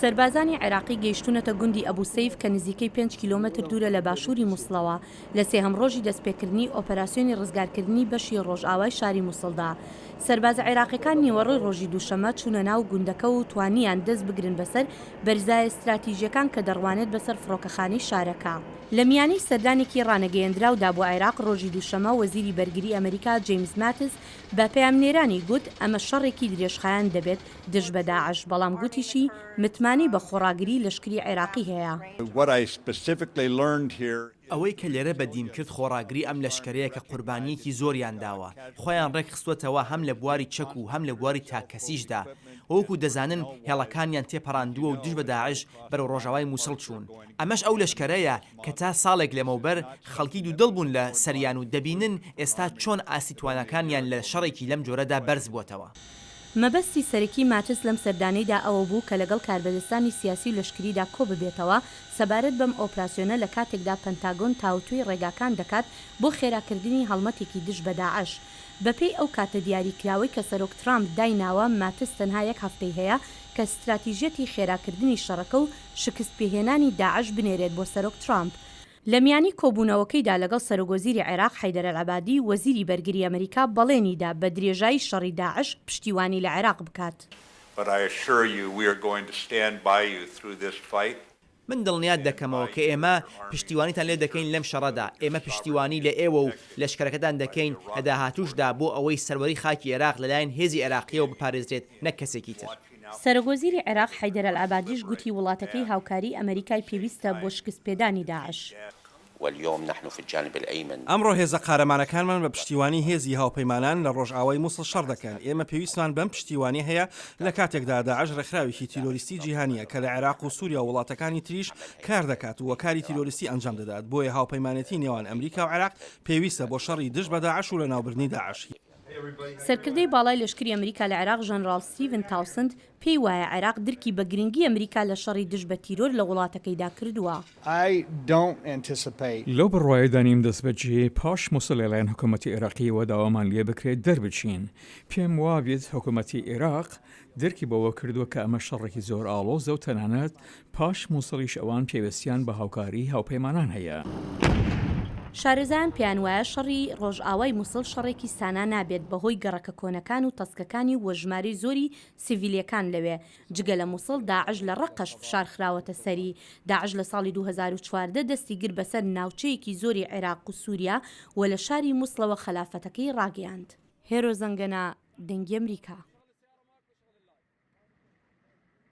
سەربازانی عێراقی گەیشتوونەتە گوندی ئەبو سەیف کە نزیکەی پێنج کیلۆمەتر دوورە لە باشووری موسڵەوە، لە سێهەم ڕۆژی دەستپێکردنی ئۆپەراسیۆنی ڕزگارکردنی بەشی ڕۆژئاوای شاری موسڵدا. سەربازە عێراقیەکان نیوەڕۆی ڕۆژی دووشەممە چوونە ناو گوندەکە و توانیان دەست بگرن بەسەر بەرزایە ستراتیژیەکان کە دەڕوانێت بەسەر فڕۆکەخانەی شارەکە. لە میانەی سەردانێکی ڕانەگەیەندراودا بۆ عێراق ڕۆژی دووشەممە وەزیری بەرگری ئەمریکا جەیمس ماتس بە پەیامنێرانی گوت ئەمە شەڕێکی درێژخایەن دەبێت دژ بە داعش، بەڵام گوتیشی متمانەی بە خۆڕاگری لەشکری عێراقی هەیە. ئەوەی کە لێرە بەدیم کرد خۆڕاگری ئەم لەشکرەیە کە قوربانییەکی زۆریان داوە، خۆیان ڕێکخستووەتەوە هەم لە بواری چەک و هەم لە بواری تاککەسیشدا و وەکو دەزانن هێڵەکانیان تێپەڕاندووە و دژ بە داعش بەرەو ڕۆژاوای موسڵ چوون. ئەمەش ئەو لەشکەرەیە کە تا ساڵێک لەمەوبەر خەڵکی دوودڵ بوون لە سەریان و دەبینن ئێستا چۆن ئاستی تواناکانیان لە شەڕێکی لەم جۆرەدا بەرز بووەتەوە. مەبەستی سەرەکی ماتس لەم سەردانەیدا ئەوە بوو کە لەگەڵ کاربەدەستانی سیاسی و لەشکریدا کۆببێتەوە سەبارەت بەم ئۆپراسیۆنە لە کاتێکدا پەنتاگۆن تاوتوێی ڕێگاکان دەکات بۆ خێراکردنی هەڵمەتێکی دژ بە داعش. بەپێی ئەو کاتە دیاریکراوەی کە سەرۆک ترامپ دایناوە ماتس تەنها یەک هەفتەی هەیە کە ستراتیژیەتی خێراکردنی شەڕەکە و شکستپێهێنانی داعش بنێرێت بۆ سەرۆک ترامپ. لە میانی کۆبوونەوەکەیدا لەگەڵ سەرۆکوەزیری عێراق حەیدەر ئەلعەبادی، وەزیری بەرگری ئەمریکا بەڵێنی دا بە درێژایی شەڕی داعش پشتیوانی لە عێراق بکات. من دڵنیات دەکەمەوە کە ئێمە پشتیوانیتان لێ دەکەین لەم شەڕەدا، ئێمە پشتیوانی لە ئێوە و لەشکەرەکەتان دەکەین لە داهاتووشدا بۆ ئەوەی سەروەری خاکی عێراق لەلایەن هێزی عێراقییەوە بپارێزرێت نەک کەسێکی تر. سەرۆکوەزیری عێراق حەیدەر ئەلعەبادیش گوتی وڵاتەکەی هاوکاریی ئەمەریکای پێویستە بۆ شکستپێدانی داعش. ئەمڕۆ هێزە قارەمانەکانمان بە پشتیوانی هێزی هاوپەیمانان لە ڕۆژئاوای موسڵ شەڕ دەکەن، ئێمە پێویستمان بەم پشتیوانیە هەیە لە کاتێکدا داعش ڕێکخراوێکی تیرۆریستی جیهانیە کە لە عێراق و سوریا و وڵاتەکانی تریش کار دەکات و کاری تیرۆریستی ئەنجام دەدات، بۆیە هاوپەیمانێتی نێوان ئەمریکا و عێراق پێویستە بۆ شەڕی دژ بە داعش و لەناوبردنی داعش. سەرکردەی باڵای لەشکری ئەمریکا لە عێراق ژەنراڵ ستیڤن تاوسند پێی وایە عێراق درکی بە گرنگی ئەمریکا لە شەڕی دژ بە تیرۆر لە وڵاتەکەیدا کردووە. لەو بڕوایەدا نیم دەستبەجێ پاش موسڵ لەلایەن حکومەتی عێراقییەوە داوامان لێبکرێت دەربچین. پێم وابێت حکومەتی عێراق درکی بەوە کردووە کە ئەمە شەڕێکی زۆر ئاڵۆزە و تەنانەت پاش موسڵیش ئەوان پێوێستیان بە هاوکاریی هاوپەیمانان هەیە. شارەزایان پێیانوایە شەڕی ڕۆژئاوای موسڵ شەڕێکی سانا نابێت بەهۆی گەڕەکە کۆنەکان و تەسکەکانی و ژمارەی زۆری سیڤیلەکان لەوێ، جگە لە موسڵ داعش لە ڕەققەش فشار خراوەتە سەری، داعش لە ساڵی 2014 دەستی گرت بەسەر ناوچەیەکی زۆری عێراق و سوریا و لە شاری موسڵەوە خەلافەتەکەی ڕاگەیاند. هێرۆ زەنگەنە، دەنگی ئەمریکا.